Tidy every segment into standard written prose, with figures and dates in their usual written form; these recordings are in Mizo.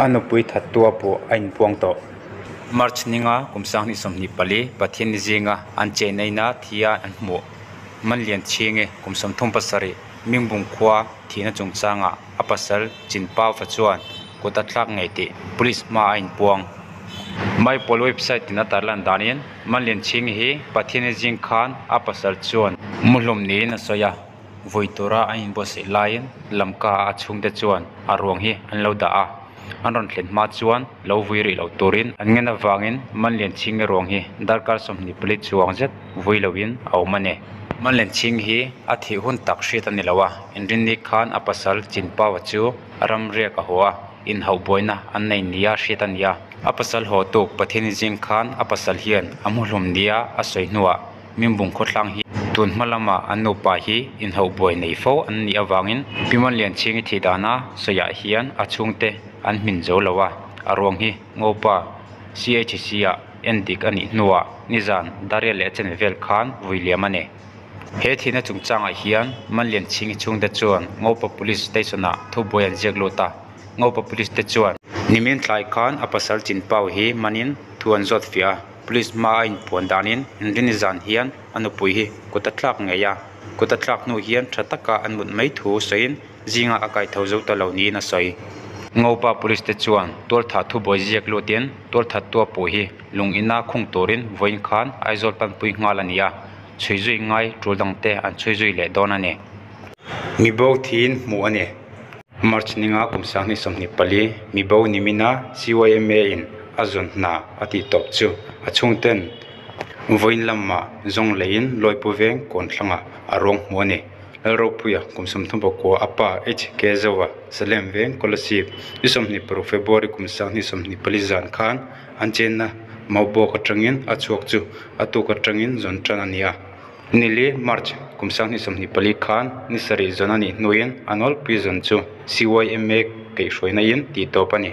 A nupui thattua pawh a inpuang tawh. March ninga kum 2024 Pathianni zinga an cheinaina thia an hmuh Manlian Chhingi kum 37 Mingbung khua thihna chungchangah a pasal Chinpauva chuan kut a thlak ngei tih police hma a inpuang. Maipawl website in a tarlan danin Manlian Chhingi hi Pathianni zing khan a pasal chuan muhlum niin a sawi a, vui tura an inbuatsaih laiin Lamka a chhungte chuan a ruang hi an lo dah a, an rawn thlen hma chuan lo vui rih loh turin an ngen avangin Manlian Chhingi ruang hi darkar 24 chuang zet vui loin a awm a ni. Manlian Chhingi hi a thih hun tak hriat a ni lo a, inrinni khan a pasal Chinpaua chu ram riak a haw a, inhauh buaina an nei nia hriat a ni a. A pasal haw tuk Pathianni zing khan a pasal hian a hmuhlum nia a sawi hnuah Minbung khawtlang hi tun hma lama an nupa hi inhauh buai nei fo an nih avangin Pi Manlian Chhingi thih dana sawiah hian a chhungte an hmin zo lo a, a ruang hi Ngopa CHC ah en dik a nih hnuah nizan Darial leh a chen vel khan vui liam a ni. He thihna chungchangah hian Manlian Chhingi chhungte chuan Ngopa Police Station ah thubuai an ziak lut a, Ngopa Police te chuan nimin tlai khan a pasal Chinpau hi manin thu an zawt fiah a. Police hma a inpuan danin Inrini zan hian a nupui hi kut a tlak ngei a, kut a tlak hnu hian tha taka an mut mai thu sawiin zingah a kaitho zo ta lo niin a sawi. Ngopa Police te chuan tualthah thubuai ziak lutin tualthat tua pawh hi lung ina khung turin vawiin khan Aizawl panpui nghal a ni a, chhui zui ngai tul dangte an chhui zui leh dawn a ni. Mibo thiin hmuh a ni. March ninga kum 2024 mibo nimina CYMA in a zawn hna a tih tawp chu a chhungten vawiin lamah zawng leiin Lawipu veng kawn thlangah a ruang hmu a ni. Lalropuia kum 39 a pa HK Zoa Salem veng Kolasib ni 26 February kum 2024 zan khan an chenna Maubawk atangin a chhuak chu a tuk atangin zawn tan a ni a. Nili, March, kum 2024 khan ni sarih zawn a nih hnuin a nawlpui zawn chu CYMA kaihhruaina in tih tawp a ni.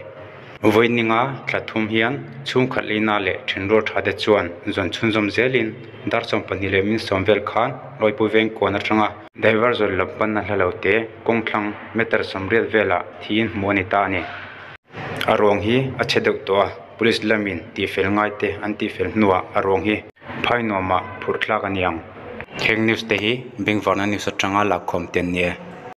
Vawi ninga thla thum hian chhungkhat lina leh thenrual tha te chuan zawn chhunzawm zelin dar 12 leh min 10 vel khan Lawipu veng kawn atanga Diver zawn lam panna hla lo te kawngthlang meter 80 velah thiin hmuh a ni ta a ni. A ruang hi a chhe deuh tawh a, police lamin tihfel ngai te an tihfel hnuah a ruang hi phai nuamah phurh thlak a ni ang. Heng news te hi Bengvarna news atanga lakkhawm te an ni e.